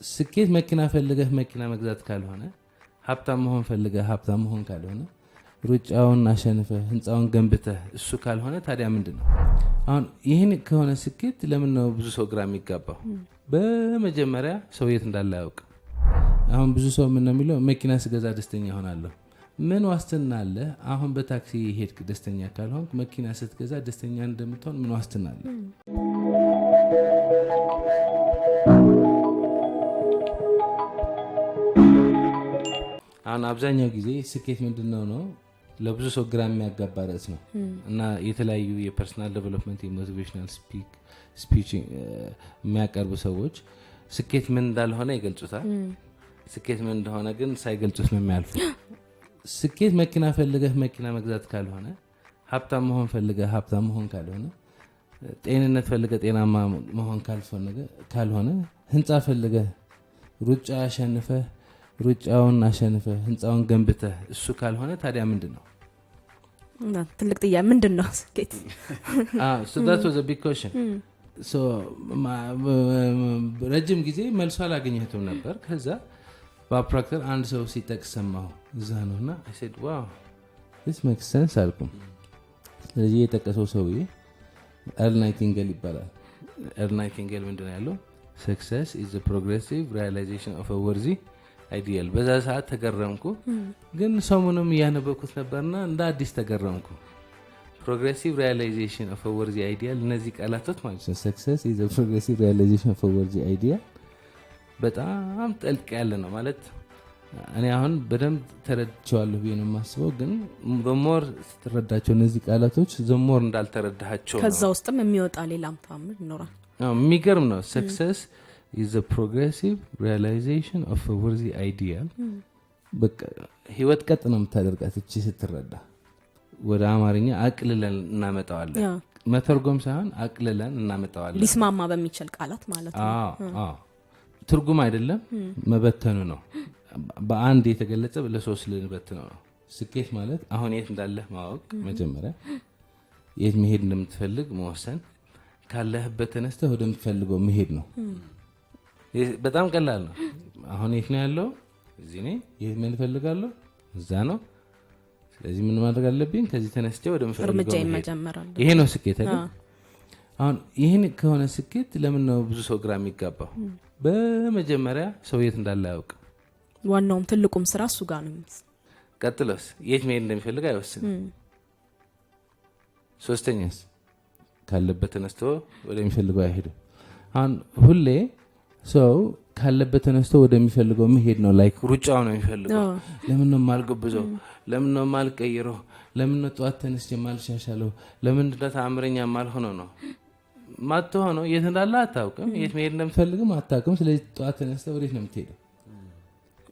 ስኬት መኪና ፈልገህ መኪና መግዛት ካልሆነ፣ ሀብታም መሆን ፈልገህ ሀብታም መሆን ካልሆነ፣ ሩጫውን አሸንፈህ ህንፃውን ገንብተህ እሱ ካልሆነ ታዲያ ምንድን ነው? አሁን ይህን ከሆነ ስኬት ለምን ነው ብዙ ሰው ግራ የሚጋባው? በመጀመሪያ ሰው የት እንዳለ አያውቅም። አሁን ብዙ ሰው ምን ነው የሚለው? መኪና ስገዛ ደስተኛ እሆናለሁ። ምን ዋስትና አለ? አሁን በታክሲ ሄድክ ደስተኛ ካልሆንክ መኪና ስትገዛ ደስተኛ እንደምትሆን ምን ዋስትና አለ? አሁን አብዛኛው ጊዜ ስኬት ምንድነው ነው ለብዙ ሰው ግራ የሚያጋባ ርዕስ ነው። እና የተለያዩ የ personal development፣ የ motivational speech የሚያቀርቡ ሰዎች ስኬት ምን እንዳልሆነ ይገልጹታል። ስኬት ምን እንደሆነ ግን ሳይገልጹት ነው የሚያልፉ። ስኬት መኪና ፈልገህ መኪና መግዛት ካልሆነ፣ ሀብታም መሆን ፈልገህ ሀብታም መሆን ካልሆነ፣ ጤንነት ፈልገህ ጤናማ መሆን ካልሆነ፣ ህንፃ ፈልገህ ሩጫ አሸንፈህ ሩጫውን አሸንፈህ ህንፃውን ገንብተህ እሱ ካልሆነ ታዲያ ምንድን ነው? ትልቅ ጥያቄ፣ ምንድን ነው ስኬት? So that was a big question. So ረጅም ጊዜ መልሶ አላገኘሁትም ነበር። ከዛ ቦብ ፕሮክተር አንድ ሰው ሲጠቅስ ሰማሁ፣ እዛ ነው፣ እና I said, "Wow, this makes sense" አልኩም። ስለዚህ የጠቀሰው ሰውዬ ኤርል ናይቲንጌል ይባላል። ኤርል ናይቲንጌል ምንድን ነው ያለው? "Success is progressive realization of worthy ideal።" በዛ ሰዓት ተገረምኩ፣ ግን ሰሞኑንም እያነበብኩት ነበርና እንደ አዲስ ተገረምኩ። Progressive realization of worthy ideal፣ እነዚህ ቃላቶች ማለት ነው። Success is progressive realization of worthy ideal በጣም ጥልቅ ያለ ነው። ማለት እኔ አሁን በደንብ ተረድቼዋለሁ ብዬ ነው የማስበው፣ ግን the more ስትረዳቸው እነዚህ ቃላቶች the more እንዳልተረዳሃቸው ነው። ከዛ ውስጥም የሚወጣ ሌላም ተአምር ይኖራል። አዎ፣ የሚገርም ነው። Success is progressive realization of worthy ideal። በቃ ህይወት ቀጥ ነው የምታደርጋት እቺ ስትረዳ። ወደ አማርኛ አቅልለን እናመጣዋለን። መተርጎም ሳይሆን አቅልለን እናመጣዋለን። ሊስማማ በሚችል ቃላት ማለት ነው። አዎ። ትርጉም አይደለም፣ መበተኑ ነው። በአንድ የተገለጸ ለሶስት ልንበትነው ነው። ስኬት ማለት አሁን የት እንዳለህ ማወቅ መጀመሪያ፣ የት መሄድ እንደምትፈልግ መወሰን፣ ካለህበት ተነስተህ ወደምትፈልገው መሄድ ነው። ይህ በጣም ቀላል ነው። አሁን የት ነው ያለው? እዚህ ነኝ። የት መሄድ እፈልጋለሁ? እዛ ነው። ስለዚህ ምን ማድረግ አለብኝ? ከዚህ ተነስቼ ወደምፈልገው እርምጃ መሄድ። መጀመር አለ። ይሄ ነው ስኬት አይደል? አሁን ይህን ከሆነ ስኬት ለምን ነው ብዙ ሰው ግራ የሚጋባው? በመጀመሪያ ሰው የት እንዳለ አያውቅም። ዋናውም ትልቁም ስራ እሱ ጋር ነው የሚመስለው። ቀጥሎስ የት መሄድ እንደሚፈልግ አይወስንም። ሶስተኛስ ካለበት ተነስቶ ወደሚፈልገው አይሄድም። አሁን ሁሌ ሰው ካለበት ተነስቶ ወደሚፈልገው መሄድ ነው። Like ሩጫው ነው የሚፈልገው። ለምን ነው የማልጎብዘው? ለምን ነው የማልቀይረው? ለምን ነው ጠዋት ተነስቼ የማልሻሻለው? ለምንድን ነው ተአምረኛ የማልሆነው ነው? ማትሆነው የት እንዳለ አታውቅም። የት መሄድ እንደምትፈልግም አታውቅም። ስለዚህ ጠዋት ተነስተህ ወዴት ነው የምትሄደው?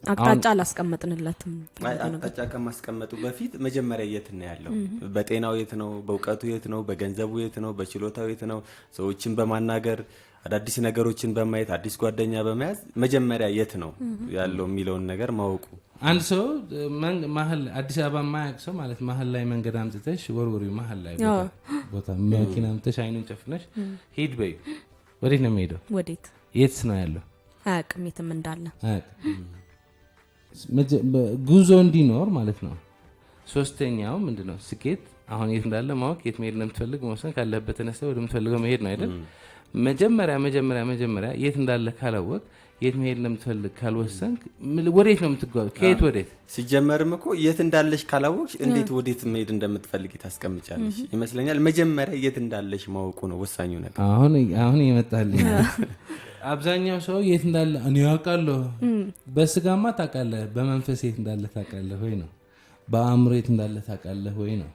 አቅጣጫ አላስቀመጥንለትም። አይ፣ አቅጣጫ ከማስቀመጡ በፊት መጀመሪያ የት ነው ያለው? በጤናው የት ነው? በእውቀቱ የት ነው? በገንዘቡ የት ነው? በችሎታው የት ነው? ሰዎችን በማናገር፣ አዳዲስ ነገሮችን በማየት፣ አዲስ ጓደኛ በመያዝ መጀመሪያ የት ነው ያለው የሚለውን ነገር ማወቁ። አንድ ሰው መሀል አዲስ አበባ የማያውቅ ሰው ማለት መሀል ላይ መንገድ አምጥተሽ ወርውሪው፣ መሀል ላይ ቦታ መኪና አምጥተሽ አይኑን ጨፍነሽ ሂድ በይው፣ ወዴት ነው የሚሄደው? ወዴት? የትስ ነው ያለው? አያውቅም የትም እንዳለ። አያውቅም። ጉዞ እንዲኖር ማለት ነው። ሶስተኛው ምንድነው? ስኬት አሁን የት እንዳለ ማወቅ፣ የት መሄድ እንደምትፈልግ መወሰን፣ ካለህበት ተነስተህ ወደምትፈልገው መሄድ ነው አይደል? መጀመሪያ መጀመሪያ መጀመሪያ የት እንዳለ ካላወቅ፣ የት መሄድ እንደምትፈልግ ካልወሰንክ ወዴት ነው የምትጓዘው? ከየት ወዴት? ሲጀመርም እኮ የት እንዳለሽ ካላወቅሽ እንዴት ወዴት መሄድ እንደምትፈልጊ ታስቀምጫለሽ ይመስለኛል። መጀመሪያ የት እንዳለሽ ማወቁ ነው ወሳኙ ነገር። አሁን አሁን ይመጣልኝ። አብዛኛው ሰው የት እንዳለ እኔ ያውቃለሁ። በስጋማ ታውቃለህ፣ በመንፈስ የት እንዳለ ታውቃለህ ወይ ነው። በአእምሮ የት እንዳለ ታውቃለህ ወይ ነው።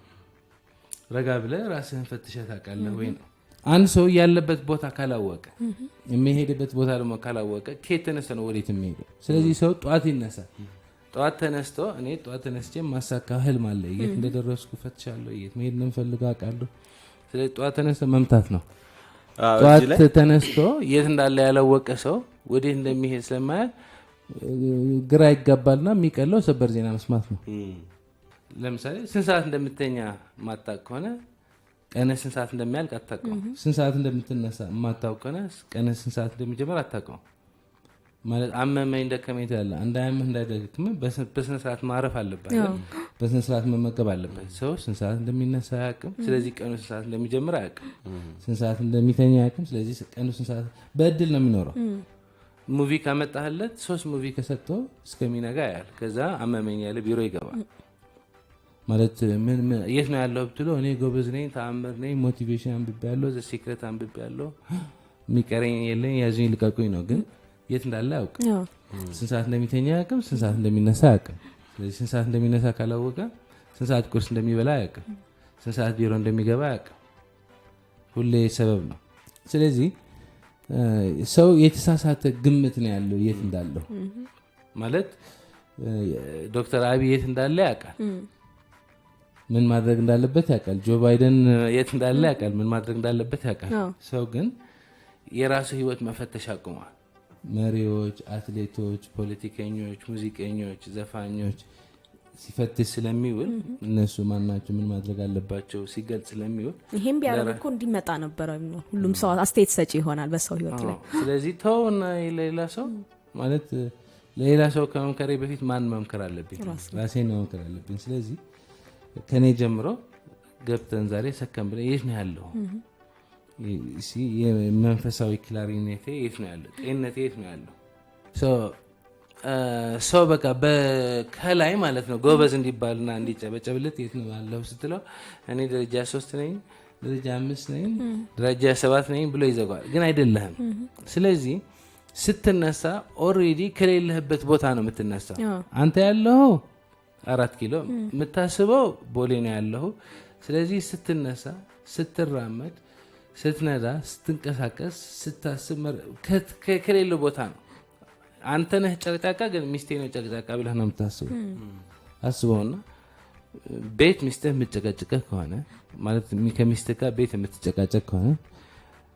ረጋ ብለህ ራስህን ፈትሸህ ታውቃለህ ወይ ነው። አንድ ሰው ያለበት ቦታ ካላወቀ፣ የሚሄድበት ቦታ ደግሞ ካላወቀ ከየት ተነስቶ ነው ወዴት የሚሄደው? ስለዚህ ሰው ጠዋት ይነሳል። ጠዋት ተነስቶ እኔ ጠዋት ተነስቼ ማሳካ ህልም አለ። የት እንደደረስኩ ፈትሻለሁ። የት መሄድ እንደምፈልግ አውቃለሁ። ስለዚህ ጠዋት ተነስቶ መምታት ነው። አዎ፣ እዚህ ላይ ጠዋት ተነስቶ የት እንዳለ ያላወቀ ሰው ወዴት እንደሚሄድ ስለማያውቅ ግራ ይጋባልና የሚቀለው ሰበር ዜና መስማት ነው። ለምሳሌ ስንት ሰዓት እንደምተኛ ማታውቅ ከሆነ ቀነ ስንት ሰዓት እንደሚያልቅ አታውቀውም። ስንት ሰዓት እንደምትነሳ የማታውቅ ከሆነ ቀነ ስንት ሰዓት እንደሚጀምር አታውቀውም። ማለት አመመኝ ደከመኝ ትላለህ። እንዳያምህ እንዳይደክምህ በስነ ስርዓት ማረፍ አለብህ አይደል? በስነ ስርዓት መመገብ አለበት። ሰው ስንት ሰዓት እንደሚነሳ አያውቅም። ስለዚህ ቀኑ ስንት ሰዓት እንደሚጀምር አያውቅም። ስንት ሰዓት እንደሚተኛ አያውቅም። ስለዚህ ቀኑ ስንት ሰዓት በእድል ነው የሚኖረው። Movie ካመጣህለት፣ ሶስት movie ከሰጠው እስከሚነጋ ያያል። ከዛ አመመኝ ያለ ቢሮ ይገባል። ማለት የት ነው ያለው ብትለው እኔ ጎበዝ ነኝ፣ ተአምር ነኝ፣ motivation አንብቤያለሁ፣ The Secret አንብቤያለሁ፣ የሚቀረኝ የለኝ፣ ያዙኝ ልቀቁኝ ነው። ግን የት እንዳለ አያውቅም። ስንት ሰዓት እንደሚተኛ አያውቅም። ስንት ሰዓት እንደሚነሳ አያውቅም። ስለዚህ ስንት ሰዓት እንደሚነሳ ካላወቀ ስንት ሰዓት ቁርስ እንደሚበላ አያውቅም። ስንት ሰዓት ቢሮ እንደሚገባ አያውቅም። ሁሌ ሰበብ ነው። ስለዚህ ሰው የተሳሳተ ግምት ነው ያለው የት እንዳለው። ማለት ዶክተር አብይ የት እንዳለ ያውቃል፣ ምን ማድረግ እንዳለበት ያውቃል። ጆ ባይደን የት እንዳለ ያውቃል፣ ምን ማድረግ እንዳለበት ያውቃል። ሰው ግን የራሱ ህይወት መፈተሽ አቁሟል። መሪዎች፣ አትሌቶች፣ ፖለቲከኞች፣ ሙዚቀኞች፣ ዘፋኞች ሲፈትሽ ስለሚውል፣ እነሱ ማናቸው፣ ምን ማድረግ አለባቸው ሲገልጽ ስለሚውል ይሄም ቢያደርግ እኮ እንዲመጣ ነበረ። ሁሉም ሰው አስተያየት ሰጪ ይሆናል በሰው ህይወት ላይ። ስለዚህ ተውና ለሌላ ሰው፣ ማለት ለሌላ ሰው ከመምከሬ በፊት ማን መምከር አለብኝ? ራሴን መምከር አለብኝ። ስለዚህ ከኔ ጀምሮ ገብተን ዛሬ ሰከን ብለን የት ነው ያለው? የመንፈሳዊ clarity ዬ የት ነው ያለው? ጤንነቴ የት ነው ያለው? ሰው በቃ ከላይ ማለት ነው ጎበዝ እንዲባልና እንዲጨበጨብለት የት ነው ያለው ስትለው እኔ ደረጃ 3 ነኝ፣ ደረጃ 5 ነኝ፣ ደረጃ 7 ነኝ ብሎ ይዘጋዋል። ግን አይደለህም። ስለዚህ ስትነሳ already ከሌለህበት ቦታ ነው የምትነሳው። አንተ ያለኸው 4 ኪሎ፣ የምታስበው ቦሌ ነው ያለኸው። ስለዚህ ስትነሳ፣ ስትራመድ፣ ስትነዳ፣ ስትንቀሳቀስ፣ ስታስብ ከሌለ ቦታ ነው። አንተ ነህ ጨቅጫቃ፣ ግን ሚስቴ ነው ጨቅጫቃ ብለህ ነው የምታስበው። አስበውና ቤት ሚስትህ የምትጨቀጭቅህ ከሆነ፣ ማለት ከሚስትህ ጋር ቤት የምትጨቃጨቅ ከሆነ፣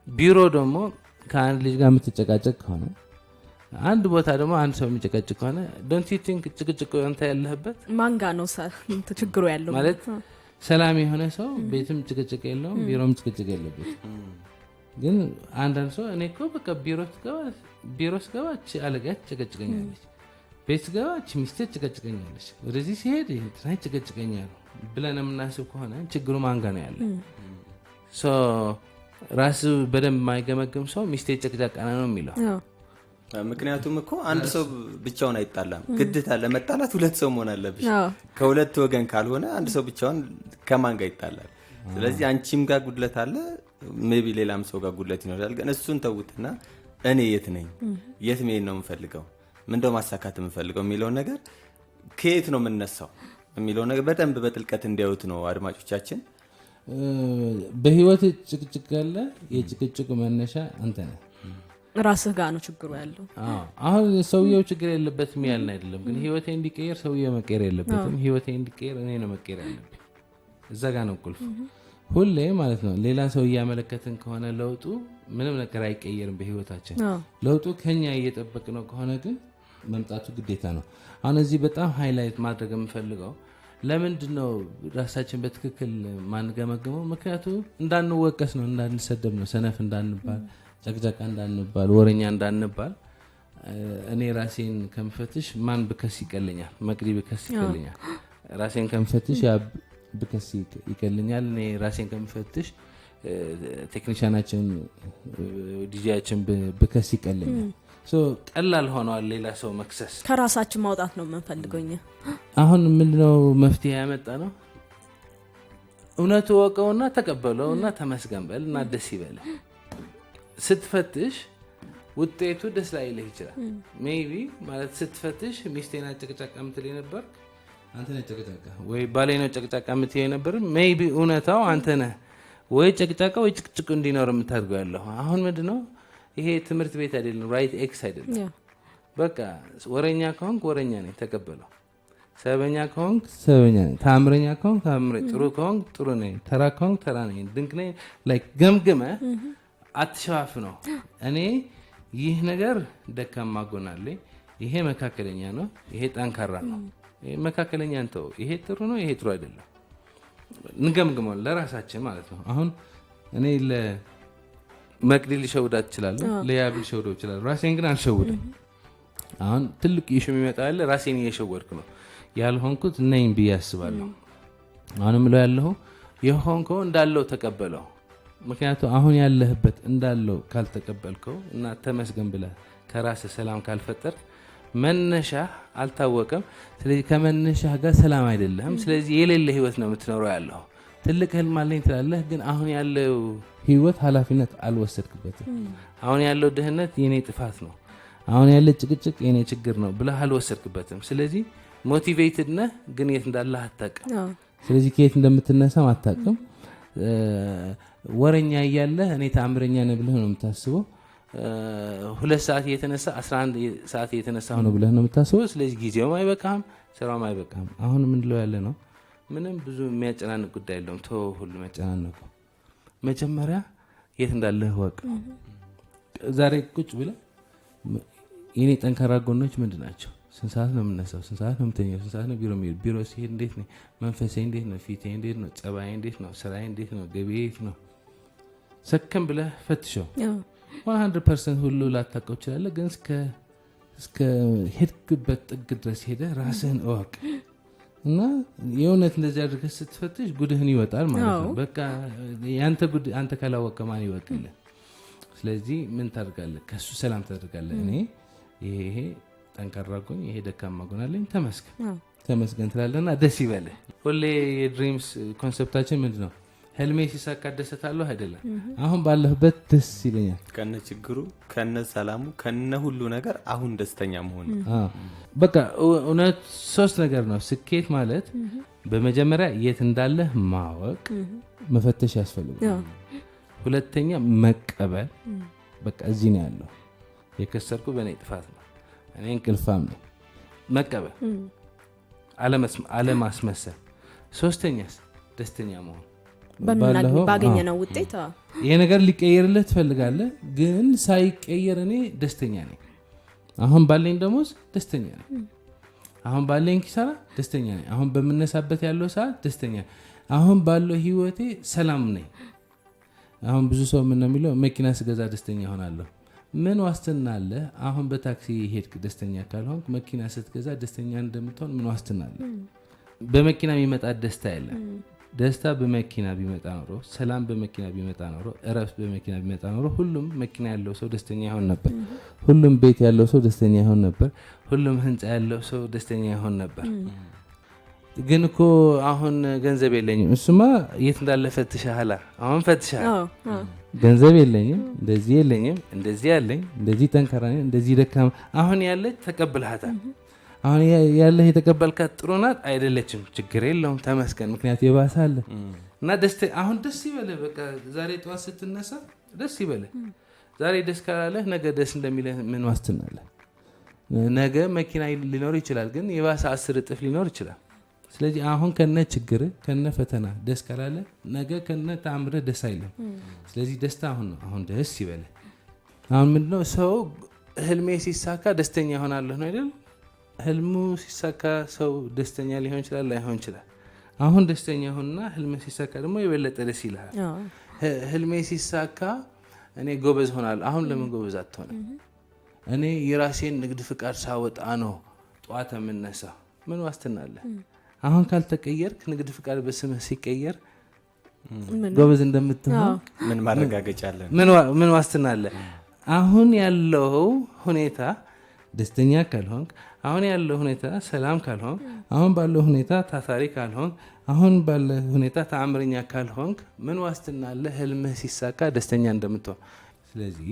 ቢሮ ደግሞ ከአንድ ልጅ ጋር የምትጨቃጨቅ ከሆነ፣ አንድ ቦታ ደግሞ አንድ ሰው የሚጨቀጭቅ ከሆነ፣ don't you think ጭቅጭቅ አንተ ያለህበት ማን ጋ ነው ችግሩ ያለው? ማለት ሰላም የሆነ ሰው ቤትም ጭቅጭቅ የለውም፣ ቢሮም ጭቅጭቅ የለበትም። ግን አንዳንድ ሰው እኔ እኮ በቃ ቢሮ ስገባ እቺ አለቃ ትጨቀጭቀኛለች፣ ቤት ስገባ እቺ ሚስቴ ትጨቀጭቀኛለች፣ ወደዚህ ሲሄድ እንትና ይጨቀጭቀኛል ብለን የምናስብ ከሆነ ችግሩ ማን ጋ ነው ያለ? ራሱ በደንብ የማይገመግም ሰው ሚስቴ ጨቅጫቃ ነው የሚለው። ምክንያቱም እኮ አንድ ሰው ብቻውን አይጣላም። ግዴታ ለመጣላት ሁለት ሰው መሆን አለብሽ። ከሁለት ወገን ካልሆነ አንድ ሰው ብቻውን ከማን ጋር ይጣላል? ስለዚህ አንቺም ጋር ጉድለት አለ፣ maybe ሌላም ሰው ጋር ጉድለት ይኖራል። ግን እሱን ተውትና እኔ የት ነኝ? የት መሄድ ነው የምፈልገው? ምንድነው ማሳካት የምፈልገው የሚለውን ነገር፣ ከየት ነው የምነሳው የሚለውን ነገር በደንብ በጥልቀት እንዲያዩት ነው አድማጮቻችን። በህይወት ጭቅጭቅ ያለ የጭቅጭቁ መነሻ አንተ ነህ። ራስህ ጋር ነው ችግሩ ያለው። አዎ፣ አሁን ሰውየው ችግር የለበትም ያልን አይደለም፣ ግን ህይወቴ እንዲቀየር ሰውየው መቀየር የለበትም። ህይወቴ እንዲቀየር እኔ ነው መቀየር ያለብኝ። እዛ ጋር ነው ቁልፍ። ሁሌ ማለት ነው ሌላ ሰው እያመለከትን ከሆነ ለውጡ ምንም ነገር አይቀየርም በህይወታችን። ለውጡ ከኛ እየጠበቅነው ከሆነ ግን መምጣቱ ግዴታ ነው። አሁን እዚህ በጣም highlight ማድረግ የምፈልገው ለምንድን ነው ራሳችን በትክክል ማንገመግመው? ምክንያቱ እንዳንወቀስ ነው፣ እንዳንሰደብ ነው፣ ሰነፍ እንዳንባል፣ ጨቅጫቃ እንዳንባል፣ ወረኛ እንዳንባል። እኔ ራሴን ከምፈትሽ ማን ብከስ ይቀለኛል? መቅዲ ብከስ ይቀለኛል። ራሴን ከምፈትሽ ያ ብከስ ይቀለኛል። እኔ ራሴን ከምፈትሽ ቴክኒሻናችን ዲጄያችን ብከስ ይቀለኛል። So ቀላል ሆኗል ሌላ ሰው መክሰስ። ከራሳችን ማውጣት ነው የምንፈልገው እኛ። አሁን ምንድነው መፍትሄ ያመጣ ነው? እውነቱ ወቀውና ተቀበለውና ተመስገን በል እና ደስ ይበልህ። ስትፈትሽ ውጤቱ ደስ ላይልህ ይችላል። Maybe ማለት ስትፈትሽ ሚስቴ ናት ጨቅጫቃ የምትል የነበር አንተ ነህ ጨቅጫቃ፣ ወይ ባሌ ነው ጨቅጫቃ የምትል የነበር፣ maybe እውነታው አንተ ነህ ወይ ጨቅጫቃ ወይ ጭቅጭቅ እንዲኖር የምታደርገው ያለው። አሁን ምንድነው፣ ይሄ ትምህርት ቤት አይደለም፣ right X አይደለም። በቃ ወረኛ ከሆንክ ወረኛ ነኝ ተቀበለው። ሰበኛ ከሆንክ ሰበኛ ነኝ፣ ታምረኛ ከሆንክ ታምረ፣ ጥሩ ከሆንክ ጥሩ ነኝ፣ ተራ ከሆንክ ተራ ነኝ፣ ድንቅ ነኝ። Like ገምግመህ አትሸፋፍነው። እኔ ይህ ነገር ደካማ ጎን አለኝ፣ ይሄ መካከለኛ ነው፣ ይሄ ጠንካራ ነው። ይሄ መካከለኛ እንተው፣ ይሄ ጥሩ ነው፣ ይሄ ጥሩ አይደለም። እንገምግመው ለራሳችን ማለት ነው። አሁን እኔ ለመቅዲ ልሸውዳት እችላለሁ፣ ለያብ ልሸውደው እችላለሁ። ራሴን ግን አልሸውድም። አሁን ትልቅ issue የሚመጣ ያለ ራሴን እየሸወድኩ ነው፣ ያልሆንኩት ነኝ ብዬ አስባለሁ። አሁንም ምለው ያለሁ የሆንከው እንዳለው ተቀበለው። ምክንያቱም አሁን ያለህበት እንዳለው ካልተቀበልከው እና ተመስገን ብለህ ከራስህ ሰላም ካልፈጠርክ መነሻ አልታወቀም። ስለዚህ ከመነሻ ጋር ሰላም አይደለህም። ስለዚህ የሌለ ህይወት ነው የምትኖረው ያለው። ትልቅ ህልም አለኝ ትላለህ፣ ግን አሁን ያለው ህይወት ኃላፊነት አልወሰድክበትም። አሁን ያለው ድህነት የኔ ጥፋት ነው፣ አሁን ያለ ጭቅጭቅ የኔ ችግር ነው ብለህ አልወሰድክበትም። ስለዚህ motivated ነህ፣ ግን የት እንዳለህ አታውቅም። ስለዚህ ከየት እንደምትነሳም አታውቅም። ወረኛ እያለህ እኔ ተአምረኛ ነህ ብለህ ነው የምታስበው። 2 ሰዓት እየተነሳ 11 ሰዓት እየተነሳ ነው ብለህ ነው የምታስበው። ስለዚህ ጊዜውም አይበቃም፣ ስራውም አይበቃም። አሁን ምንለው ያለ ነው ምንም ብዙ የሚያጨናንቅ ጉዳይ የለውም። ተወው ሁሉ የሚያጨናንቁ፣ መጀመሪያ የት እንዳለህ እወቅ። ዛሬ ቁጭ ብለህ የኔ ጠንካራ ጎኖች ምንድን ናቸው? ስንት ሰዓት ነው የምነሳው? ስንት ሰዓት ነው የምተኛው? ስንት ሰዓት ነው ቢሮ የምሄድ? ቢሮ ሲሄድ እንዴት ነው? መንፈሴ እንዴት ነው? ፊቴ እንዴት ነው? ጸባዬ እንዴት ነው? ስራዬ እንዴት ነው? ገቢዬ የት ነው? ሰከን ብለህ ፈትሸው። 100% ሁሉ ላታውቀው ትችላለህ፣ ግን እስከ ሄድክበት ጥግ ድረስ ሄደህ ራስህን እወቅ እና የእውነት እንደዚህ አድርገህ ስትፈትሽ ጉድህን ይወጣል ማለት ነው። በቃ ያንተ ጉድ አንተ ካላወቅክ ማን ይወቅልህ? ስለዚህ ምን ታደርጋለህ? ከእሱ ሰላም ታደርጋለህ። እኔ ይሄ ይሄ ጠንካራ ጎን፣ ይሄ ደካማ ጎን አለኝ፣ ተመስገን ተመስገን ትላለህና ደስ ይበልህ። ሁሌ የ dreams concept ኣችን ምንድን ነው? ህልሜ ሲሳካ እደሰታለሁ አይደለም። አሁን ባለሁበት ደስ ይለኛል። ከነ ችግሩ፣ ከነ ሰላሙ፣ ከነ ሁሉ ነገር አሁን ደስተኛ መሆን። በቃ እውነት ሶስት ነገር ነው። ስኬት ማለት በመጀመሪያ የት እንዳለህ ማወቅ፣ መፈተሽ ያስፈልጋል። ሁለተኛ መቀበል፣ በቃ እዚህ ነው ያለው፣ የከሰርኩ በእኔ ጥፋት ነው፣ እኔ እንቅልፋም ነኝ፣ መቀበል፣ አለማስመሰል። ሶስተኛስ ደስተኛ መሆን። ባገኘነው ውጤት። ይሄ ነገር ሊቀየርልህ ትፈልጋለህ፣ ግን ሳይቀየር እኔ ደስተኛ ነኝ። አሁን ባለኝ ደሞዝ ደስተኛ ነኝ። አሁን ባለኝ ኪሳራ ደስተኛ ነኝ። አሁን በምነሳበት ያለው ሰዓት ደስተኛ ነኝ። አሁን ባለው ህይወቴ ሰላም ነኝ። አሁን ብዙ ሰው ምን ነው የሚለው? መኪና ስገዛ ደስተኛ እሆናለሁ። ምን ዋስትና አለ? አሁን በታክሲ ሄድክ ደስተኛ ካልሆንክ መኪና ስትገዛ ደስተኛ እንደምትሆን ምን ዋስትና አለ? በመኪና የሚመጣ ደስታ የለም። ደስታ በመኪና ቢመጣ ኖሮ፣ ሰላም በመኪና ቢመጣ ኖሮ፣ እረፍት በመኪና ቢመጣ ኖሮ ሁሉም መኪና ያለው ሰው ደስተኛ ይሆን ነበር። ሁሉም ቤት ያለው ሰው ደስተኛ ይሆን ነበር። ሁሉም ህንፃ ያለው ሰው ደስተኛ ይሆን ነበር። ግን እኮ አሁን ገንዘብ የለኝም። እሱማ የት እንዳለ ፈትሸሃል። አሁን ፈትሸሃል። ገንዘብ የለኝም፣ እንደዚህ የለኝም፣ እንደዚህ ያለኝ፣ እንደዚህ ጠንካራ ነኝ፣ እንደዚህ ደካማ። አሁን ያለች ተቀብልሃታል። አሁን ያለህ የተቀበልካት ጥሩ ናት አይደለችም፣ ችግር የለውም፣ ተመስገን። ምክንያቱ የባሰ አለ እና አሁን ደስ ይበልህ። በቃ ዛሬ ጠዋት ስትነሳ ደስ ይበልህ። ዛሬ ደስ ካላለህ ነገ ደስ እንደሚልህ ምን ዋስትና አለ? ነገ መኪና ሊኖር ይችላል፣ ግን የባሰ 10 እጥፍ ሊኖር ይችላል። ስለዚህ አሁን ከነ ችግር ከነ ፈተና ደስ ካላለ ነገ ከነ ተአምርህ ደስ አይልም። ስለዚህ ደስታ አሁን ነው። አሁን ደስ ይበልህ። አሁን ምንድነው፣ ሰው ህልሜ ሲሳካ ደስተኛ እሆናለሁ ነው አይደል? ህልሙ ሲሳካ ሰው ደስተኛ ሊሆን ይችላል፣ ላይሆን ይችላል። አሁን ደስተኛ ሁንና ህልም ሲሳካ ደግሞ የበለጠ ደስ ይልሃል። ህልሜ ሲሳካ እኔ ጎበዝ ሆናለሁ። አሁን ለምን ጎበዝ አትሆንም? እኔ የራሴን ንግድ ፍቃድ ሳወጣ ነው ጠዋት የምነሳ። ምን ዋስትና አለ? አሁን ካልተቀየርክ ንግድ ፍቃድ በስምህ ሲቀየር ጎበዝ እንደምትሆን ምን ማረጋገጫ አለን? ምን ዋስትና አለ? አሁን ያለው ሁኔታ ደስተኛ ካልሆንክ፣ አሁን ያለው ሁኔታ ሰላም ካልሆንክ፣ አሁን ባለው ሁኔታ ታታሪ ካልሆንክ፣ አሁን ባለ ሁኔታ ተአምረኛ ካልሆንክ ምን ዋስትና አለ ህልምህ ሲሳካ ደስተኛ እንደምትሆን? ስለዚህ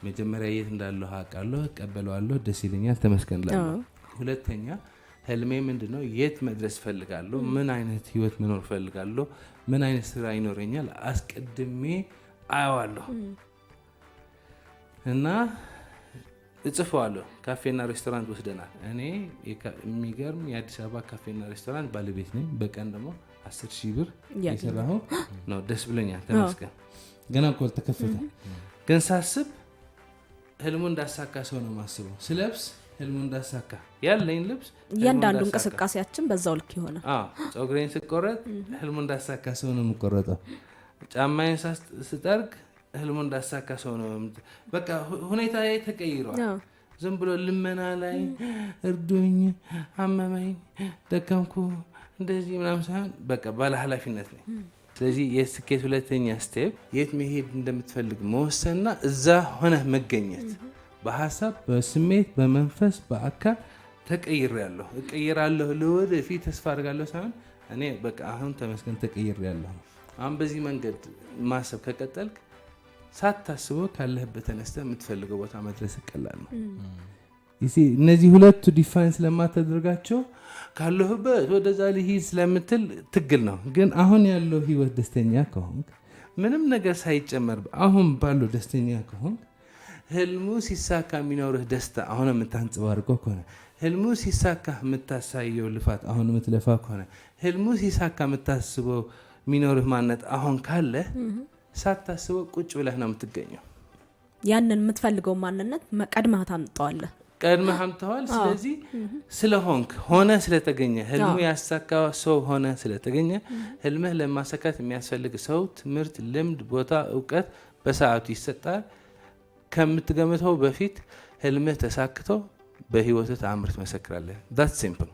መጀመሪያ የት እንዳለሁ አውቃለሁ፣ እቀበለዋለሁ፣ ደስ ይለኛል፣ ተመስገን እላለሁ። ሁለተኛ ህልሜ ምንድን ነው? የት መድረስ እፈልጋለሁ? ምን አይነት ህይወት መኖር እፈልጋለሁ? ምን አይነት ስራ ይኖረኛል? አስቀድሜ አየዋለሁ እና እጽፈዋለሁ። ካፌና ሬስቶራንት ወስደናል። እኔ የሚገርም የአዲስ አበባ ካፌና ሬስቶራንት ባለቤት ነኝ። በቀን ደግሞ 10,000 ብር የሰራሁ ነው። ደስ ብሎኛል፣ ተመስገን። ገና እኮ አልተከፈተም። ግን ሳስብ ህልሙ እንዳሳካ ሰው ነው የማስበው። ስለብስ ህልሙ እንዳሳካ ያለኝ ልብስ ህልሙ እያንዳንዱ እንዳሳካ። እንቅስቃሴያችን በዛው ልክ ይሆናል። አዎ፣ ፀጉሬን ስቆረጥ ህልሙ እንዳሳካ ሰው ነው የምቆረጠው። ጫማዬን ስጠርግ ህልሙ እንዳሳካ ሰው ነው። በቃ ሁኔታዬ ተቀይሯል። ዝም ብሎ ልመና ላይ እርዱኝ፣ አመመኝ፣ ደከምኩ፣ እንደዚህ ምናምን ሳይሆን በቃ ባለ ኃላፊነት ነኝ። ስለዚህ የስኬት ሁለተኛ step የት መሄድ እንደምትፈልግ መወሰንና እዛ ሆነህ መገኘት። በሀሳብ፣ በስሜት፣ በመንፈስ፣ በአካል ተቀይሬያለሁ፣ እቀይራለሁ፣ ለወደፊት ተስፋ አድርጋለሁ ሳይሆን እኔ በቃ አሁን ተመስገን ተቀይሬያለሁ። አሁን በዚህ መንገድ ማሰብ ከቀጠልክ ሳታስበው ካለህበት ተነስተህ የምትፈልገው ቦታ መድረስ ቀላል ነው። You see፣ እነዚህ ሁለቱ define ስለማታደርጋቸው ካለሁበት ወደዛ ልሂድ ስለምትል ትግል ነው። ግን አሁን ያለው ህይወት ደስተኛ ከሆንክ፣ ምንም ነገር ሳይጨመር አሁን ባለው ደስተኛ ከሆንክ፣ ህልሙ ሲሳካ የሚኖርህ ደስታ አሁን የምታንጸባርቀው ከሆነ፣ ህልሙ ሲሳካ የምታሳየው ልፋት አሁን የምትለፋ ከሆነ፣ ህልሙ ሲሳካ የምታስበው የሚኖርህ ማንነት አሁን ካለ ሳታስበው ቁጭ ብለህ ነው የምትገኘው። ያንን የምትፈልገው ማንነት ቀድመህ ታምጠዋለህ። ቀድመህ አምጥተዋል። ስለዚህ ስለሆንክ ሆነ ስለተገኘ፣ ህልሙ ያሳካ ሰው ሆነ ስለተገኘ፣ ህልምህ ለማሳካት የሚያስፈልግ ሰው፣ ትምህርት፣ ልምድ፣ ቦታ፣ እውቀት በሰዓቱ ይሰጣል። ከምትገምተው በፊት ህልምህ ተሳክቶ በህይወትህ ተአምር ትመሰክራለህ። That's simple.